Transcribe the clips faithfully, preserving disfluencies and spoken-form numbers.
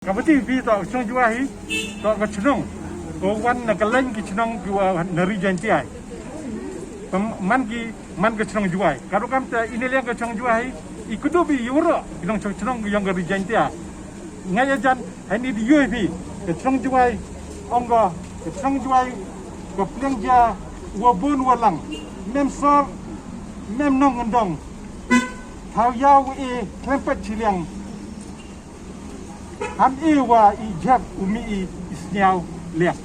Ka pati phi toh ka chnong Jowai hi, toh ka chnong ko wan na ka lain ki chnong ki wa na Ri Jaintia. Pam-, man ki, man ka chnong Jowai. Ka rukom te i ne liang ka chnong Jowai hi, i kudduh i waroh ki nongchong chnong yong ka Ri Jaintia. Nga ya jan, heini da yoo i phi ka chnong Jowai, ong ka, ka chnong Jowai ka pliang ja wa bun wa lang, mem sor, mem nongkyndong. Thaw yaw e khlem pat chiliang. Ham e wa i jhep u mih i, i sniaw liang.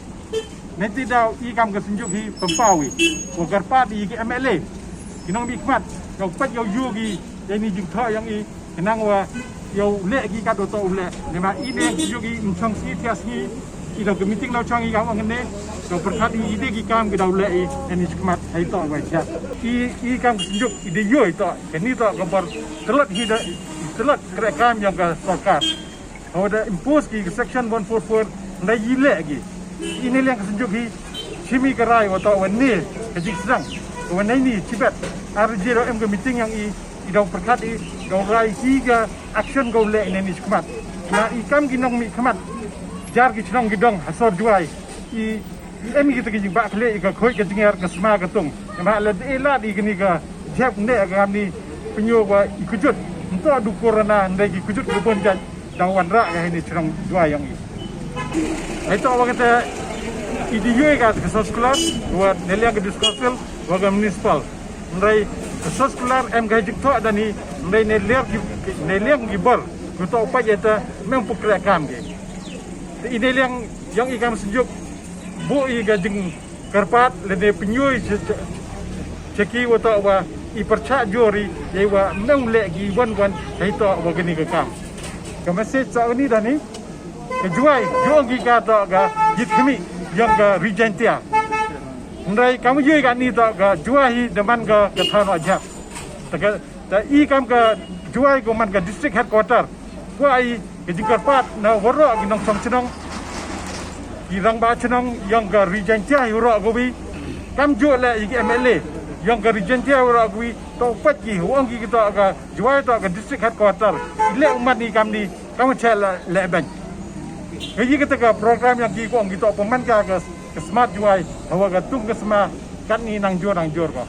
Neiti daw i kam ka Synjuk hi pynpaw i wa kyrpad i ki M L A, ki nongmihkhmat, yow pait yow yoo ki ya ini i jingthoh yong i, khnang wa yow leh ki kat u toh u leh. Neibhah i ne ka Synjuk i ym chong sngi thiah sngi, i daw ka meeting daw chong i kam ong ne, daw pyrkhat i, i de ki kam ki daw leh i ya ini i jingkhmat hei toh wa jhep. I, i kam ka Synjuk i da yoo i toh, kani toh ka bor tlot hi da, tlot kreh kam yong ka sorkar. Hawa da impose ki ka section one four four, nda i leh ki. I ne liang ka Synjuk hi, chimi ka rai wa toh wa ne ka jingsdang wa neini chibet. Ar je daw em ka meeting yong i, i daw pyrkhat i, daw rai ki ka action ko leh i neini i jingkhmat. Na i kam ki nongmihkhmat jar ki chnong ki dong ha sor Jowai, i em kita ki jingbakla i ka khoi ka jngiar ka sma ka tung. Neibhah lada e lad i kani ka jhep ne ka kamni, pynyoo wa i kjut. Nto du corona, nda ki kjut ka bun jait daw wanrah ka heini chnong Jowai yong i. Hei toh wa kata i da yoo i ka, ka circular wa ne liang ka District Council wa ka municipal. Hynrei ka circular em ka jingthoh da ni, hynrei ne liang ki, ne liang ki bor ko toh pait ya ta, mem pu kreh kam ki. Te i ne liang yong i kam Synjuk, buh i ka jingkyrpad lane pynyoo i cha, cha, cha ki wa toh wa i pyrchah jur i, yei wa mem leh ki wan wan hei toh wa kani ka kam. Ka message sa uni da ni, ka Jowai, yoo ki ka toh ka jait khmih yong ka Ri Jaintia. Hynrei kam yoo i kani toh ka Jowai hi da man ka, ka thaw noh jhep. Ta ka, ta i kam ka Jowai ko man ka district headquarter. Kwah i ka jingkyrpad na waroh ki nongchong chnong, ki rangbah chnong yong ka Ri Jaintia hi waroh kawi. Kamjooh leh i ki M L A yong ka Ri Jaintia waroh kawi, toh pait ki, wa ong ki toh ka Jowai toh ka district headquarter. I leh u man i kamni, kam chah leh, leh beiñ. Ka i kata ka program yong ki ko ong ki toh pynman ka, ka, ka Smart Jowai, hawa ka tung ka sma katni nang jur nang jur ko.